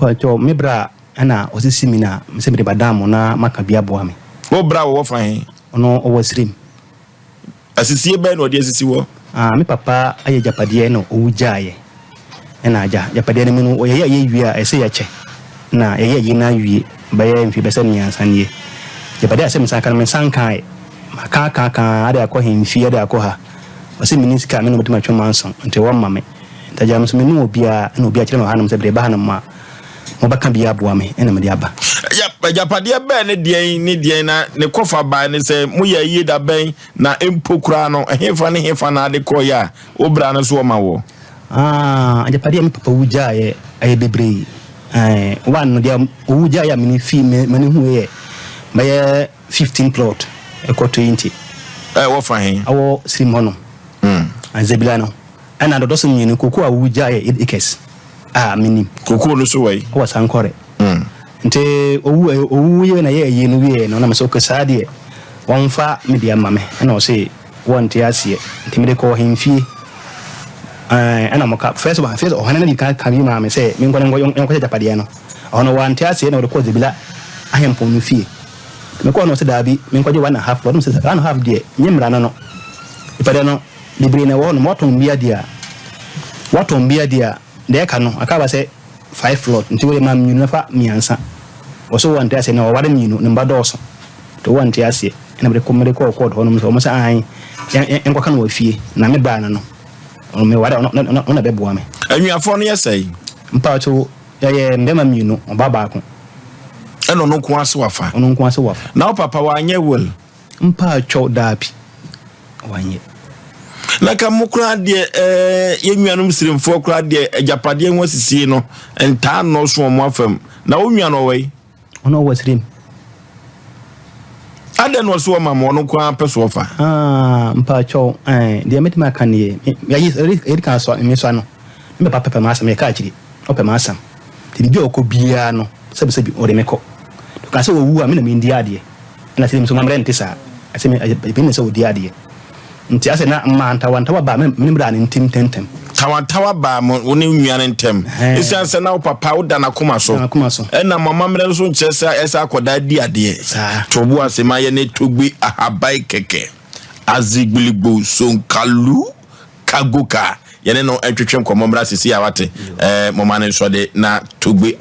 Mpakyɛw, me bra ɛna ɔsisi mi na sɛ mede ba mo na maka bi aboa me. Wo bra wɔwɔ fa he? Ɔno ɔwɔ Sirim. Asisie bɛn na ɔde asisi wɔ? Ah, me papa ayɛ agyapadeɛ na ɔwu gyaeɛ. Ɛna agya agyapadeɛ no mu no, yɛyɛ yɛ wie a, ɛsɛ yɛkyɛ. Na yɛyɛ yie no awie bɛyɛ mfe bɛsɛ 3 nie. Agyapadeɛ a sɛ mensa ka no, mensa nkaeɛ. Maka aka aka ade akɔ hemfie, ade akɔ ha. Ɔsɛ menni sika a me na ɔbɛtumi atwe manso, nti wɔmma me. Nti agya me nso menni obiara, ɛna obi akyerɛ me wɔ hanom sɛ mede ba hanom a, mobɛka bi aboa me, ɛna mede aba. Agyapadeɛ bɛn ne deɛn ne deɛn na ne kɔfa baa ne sɛ moyɛ ayie da bɛn na mpo koraa no, ɛhefa ne hefa na ade kɔɔyɛ a wo bra no so ɔma wɔ? Ah, agyapadeɛ a me papa wu gyaeɛ ɛyɛ bebree. One no deɛ owu gyaeɛ a mene fi mene hu yɛ bɛyɛ 15 plot ɛkɔ 20. Ɛwɔ fa he? Ɛwɔ Sirim hɔnom. Azebila no. Ɛna dɔdɔ so mmienu, koko a owu gyaeɛ 8 acres a menim. Koko no so wɔ yi? Ɛwɔ Sankɔre. Nti owu yɛ na yɛ ayi no wie no, na mesɛ okay, saa deɛ wɔmfa me deɛ ma me, ɛna ɔse wɔnte aseɛ, nti mede kɔɔ hemfie. Ɛna mɔka first one, first ɔhene no di kan ka bi maa me sɛ menkɔ ne nkɔhyɛ agyapadeɛ no. Ɔno wante aseɛ na ɔde kɔɔ Zebila ahempɔn no fie. Mekɔɔ no, ɔsɛ daabi, menkɔgye 1.5 plot. Sɛ 1.5 deɛ nyɛ mmara no, nipadeɛ no bebree na ɛwɔ hɔ no, wɔtɔn bi adeɛ a wɔtɔn bi adeɛ a deɛ ɛka no aka ba sɛ 5 plot, nti wɔde ma mmienu nafa 3. Wɔso wɔnte aseɛ na wɔware mmienu ne mba dɔɔso, nti wɔnte aseɛ, ɛna mede kɔɔ court hɔ nom sɛ wɔn sɛ ahan nkɔka no wɔ fie na me baa no meware ɔno na bɛboa me. Anuafoɔ no yɛ sɛe? Mpakyɛw, yɛyɛ mbɛrima mmienu, ɔbaa baako. Ɛna ɔno nko ase wafa? Ɔno nko ase wafa. Na wo papa wanyɛ will? Mpakyɛw, daabi, wanyɛ. Na ka mo koraa deɛ, yɛn nuanom Sirimfoɔ koraa deɛ, agyapadeɛ ho asisie no ntaa nnɔɔso wɔn afam. Na wo nua no ɔwɔ yi? Ɔno ɔwɔ Sirim. Adɛn na ɔso ɔma ma ɔno nko ara pɛ so ɔfa? Ah, mpakyɛw, deɛ mɛtumi aka ne yɛ yɛdi kan sɔ me sɔ no, me papa pɛpɛ m'asɛm, yɛka akyiri ɔpɛ m'asɛm, nti biribi a ɔkɔ biara no, sɛbisɛbi ɔde me kɔ. Ɔka sɛ ɔwu a, me na mendi adeɛ, ɛna sɛ nso mammerɛ nte saa, ɛsɛ me ɛbi ne sɛ ɔdi adeɛ, nti asɛ na mmaa ntawantawa baa me ne bra ne ntim ntɛntɛm. Tawantawa baa mo wo ne nua no ntɛm ɛsiane sɛ na wo papa woda n'akoma so. N'akoma so. Ɛna mo amammerɛ nso nkyerɛ sɛ ɛsɛ akɔdaa di adeɛ. Saa. To bo ase ma yɛ ne Togbe Ahaban kɛkɛ Azigbiligbo Sonkalu Kagoka yɛne no ntwetwe nkɔmmɔ mmra sisi a wate mɔma no nsɔde na Togbe.